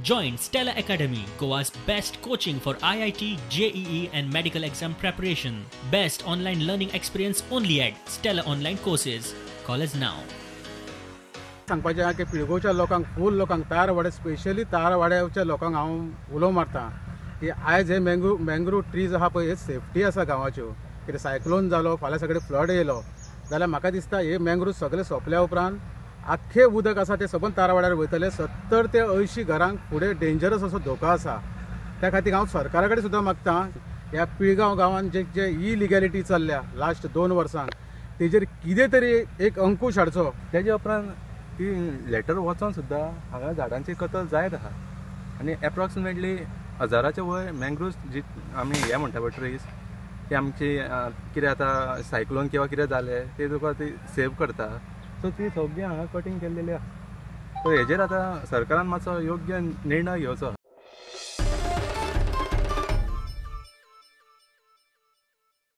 Join Stella Academy, Goa's best coaching for IIT, JEE and medical exam preparation. Best online learning experience only at Stella Online Courses. Call us now. सांगपाचें आहा की पिळगोवच्या लोकांक, फूल लोकांक, तारवाडे, specially तारवाड्याच्या लोकांक हांव उलो मारता की आयज हे मँग्रूव ट्रीज आहा पळय, हे सेफ्टी आसा गांवाच्यो. कितें सायक्लोन जालो, फाल्यां सगळे फ्लड येयलो जाल्यार म्हाका दिसता हे मँग्रूव सगळे सोंपल्या उपरांत आख्खे उदक आसा ते सबंद तारवाड्यार वयतले. 70 ते 80 घरांक फुडें डेंजरस असो धोको आसा. त्या खातीर हांव सरकारा कडेन सुद्दां मागता, ह्या पिळगांव गांवांत जे जे इलिगॅलिटी चल्ल्या लास्ट 2 वर्सांक तेजेर कितें तरी एक अंकूश हाडचो. तेजे उपरांत ती लेटर वचोन सुद्दां हांगा झाडांची कतल जायत आहा आनी एप्रॉक्सिमेटली 1000च्या वयर मँग्रोव्स जी आमी हे म्हणटा पळय ट्रीज, ती आमची कितें आतां सायक्लोन किंवा कितें जालें ते तुका ती सेव करता. सो ती सगळी हांगा कटींग केल्लेली आहा. सो हेजेर आतां सरकारान मातसो योग्य निर्णय घेवचो.